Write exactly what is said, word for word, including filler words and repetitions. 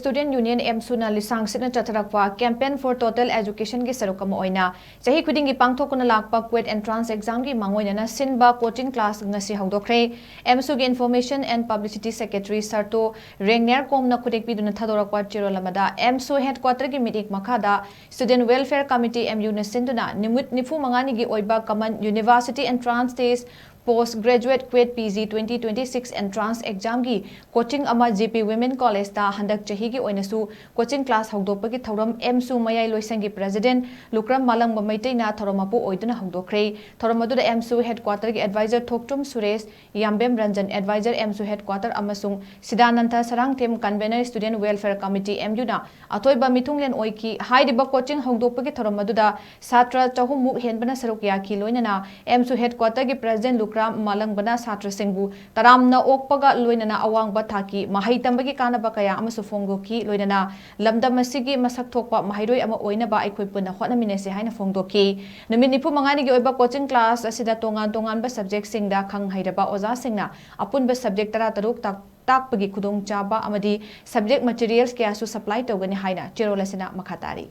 Student Union, ꯑꯦꯝꯁꯨꯅ ꯂꯤꯁꯥꯡ ꯁꯤꯠꯅ ꯆꯠꯊꯔꯛꯄ Campaign for Total Educationꯒꯤ ꯁꯔꯨꯛ ꯑꯃ ꯑꯣꯏꯅ ꯆꯍꯤ ꯈꯨꯗꯤꯡꯒꯤ ꯄꯥꯡꯊꯣꯛꯇꯨꯅ ꯂꯥꯛꯄ ꯀ꯭ꯋꯦꯠ ꯑꯦꯟꯇ꯭ꯔꯥꯟꯁ ꯑꯦꯛꯖꯥꯝꯒꯤ ꯃꯥꯡꯑꯣꯏꯅꯅ ꯁꯤꯟꯕ ꯀꯣꯆꯤꯡ ꯀ꯭ꯂꯥꯁ ꯉꯁꯤ ꯍꯧꯗꯣꯛꯈ꯭ꯔꯦ꯫ ꯑꯦꯝꯁꯨꯒꯤ Information and Publicity Secretary ꯁꯔꯇꯣ ꯔꯦꯡꯅꯦꯔ ꯀꯣꯝꯅ ꯈꯨꯗꯦꯛ ꯄꯤꯗꯨꯅ ꯊꯥꯗꯣꯔꯛꯄ ꯆꯦꯔꯣꯜ ꯑꯃꯗ ꯑꯦꯝꯁꯨ ꯍꯦꯗꯀ꯭ꯋꯥꯇꯔꯒꯤ ꯃꯤꯠꯌꯦꯡ ꯃꯈꯥꯗ Student Welfare Committee, ꯑꯦꯝꯌꯨꯅ ꯁꯤꯟꯗꯨꯅ ꯅꯨꯃꯤꯠ ꯅꯤꯐꯨ ꯃꯉꯥꯅꯤꯒꯤ ꯑꯣꯏꯕ Common University Entrance Test, Post Graduate CUET P G twenty twenty-six Entrance Examꯒꯤ ꯀꯣꯆꯤꯡ ꯑꯃ ꯖꯦ ꯄꯤ ꯋꯤꯃꯦꯟ ꯀꯣꯂꯦꯖꯇ ꯍꯟꯗꯛ ꯆꯍꯤꯒꯤ ꯑꯣꯏꯅꯁꯨ ꯀꯣꯆꯤꯡ ꯀ꯭ꯂꯥꯁ ꯍꯧꯗꯣꯛꯄꯒꯤ ꯊꯧꯔꯝ ꯑꯦꯝꯁꯨ ꯃꯌꯥꯏ ꯂꯣꯏꯁꯪꯒꯤ ꯄ꯭ꯔꯦꯁꯤꯗꯦꯟꯠ ꯂꯨꯀ꯭ꯔꯝ ꯃꯥꯂꯪꯕ ꯃꯩꯇꯩꯅ ꯊꯧꯔꯝ ꯃꯄꯨ ꯑꯣꯏꯗꯨꯅ ꯍꯧꯗꯣꯛꯈ꯭ꯔꯦ꯫ ꯊꯧꯔꯝ ꯑꯗꯨꯗ ꯑꯦꯝꯁꯨ ꯍꯦꯗꯀ꯭ꯋꯥꯇꯔꯒꯤ advisor Thoktrum Suresh, Yambem Ranjan, advisor AMSU headquarter, ꯑꯃꯁꯨꯡ Sidananda Sarangthem, convener Student Welfare Committee, ꯑꯦꯝꯌꯨꯅ ꯑꯊꯣꯏꯕ ꯃꯤꯊꯨꯡꯂꯦꯟ ꯑꯣꯏꯈꯤ꯫ ꯍꯥꯏꯔꯤꯕ ꯀꯣꯆꯤꯡ ꯍꯧꯗꯣꯛꯄꯒꯤ ꯊꯧꯔꯝ ꯑꯗꯨꯗ ꯁꯥꯇ꯭ꯔ ꯆꯍꯨꯝ ꯃꯨꯛ ꯍꯦꯟꯕꯅ ꯁꯔꯨꯛ ꯌꯥꯈꯤ꯫ ꯂꯣꯏꯅꯅ ꯑꯦꯝꯁꯨ ꯍꯦꯗꯀ꯭ꯋꯥꯇꯔꯒꯤ ꯄ꯭ꯔꯦꯁꯤꯗꯦꯟꯠ ꯂꯨꯀ꯭ꯔꯥꯝ ꯃꯥꯂꯪꯕꯅ ꯁꯥꯇ꯭ꯔꯁꯤꯡꯕꯨ ꯇꯔꯥꯝꯅ ꯑꯣꯛꯄꯒ ꯂꯣꯏꯅꯅ ꯑꯋꯥꯡꯕ ꯊꯥꯛꯀꯤ ꯃꯍꯩ ꯇꯝꯕꯒꯤ ꯀꯥꯟꯅꯕ ꯀꯌꯥ ꯑꯃꯁꯨ ꯐꯣꯡꯗꯣꯛꯈꯤ꯫ ꯂꯣꯏꯅꯅ ꯂꯝꯗꯝ ꯑꯁꯤꯒꯤ ꯃꯁꯛ ꯊꯣꯛꯄ ꯃꯍꯩꯔꯣꯏ ꯑꯃ ꯑꯣꯏꯅꯕ ꯑꯩꯈꯣꯏ ꯄꯨꯟꯅ ꯍꯣꯠꯅꯃꯤꯟꯅꯁꯤ ꯍꯥꯏꯅ ꯐꯣꯡꯗꯣꯛꯈꯤ꯫ ꯅꯨꯃꯤꯠ ꯅꯤꯐꯨ ꯃꯉꯥꯅꯤꯒꯤ ꯑꯣꯏꯕ ꯀꯣꯆꯤꯡ ꯀ꯭ꯂꯥꯁ ꯑꯁꯤꯗ ꯇꯣꯉꯥꯟ ꯇꯣꯉꯥꯟꯕ ꯁꯕꯖꯦꯛꯁꯤꯡꯗ ꯈꯪ ꯍꯩꯔꯕ ꯑꯣꯖꯥꯁꯤꯡꯅ ꯑꯄꯨꯟꯕ ꯁꯕꯖꯦꯛ ꯇꯔꯥꯇꯔꯨꯛ ꯇꯥꯛ-, ꯇꯥꯛꯄꯒꯤ ꯈꯨꯗꯣꯡꯆꯥꯕ ꯑꯃꯗꯤ ꯁꯕꯖꯦꯛ ꯃꯦꯇꯤꯔꯤꯌꯦꯜꯁ ꯀꯌꯥꯁꯨ ꯁꯄ꯭ꯂꯥꯏ ꯇꯧꯒꯅꯤ ꯍꯥꯏꯅ ꯆꯦꯔꯣꯜ ꯑꯁꯤꯅ ꯃꯈꯥ ꯇꯥꯔꯤ꯫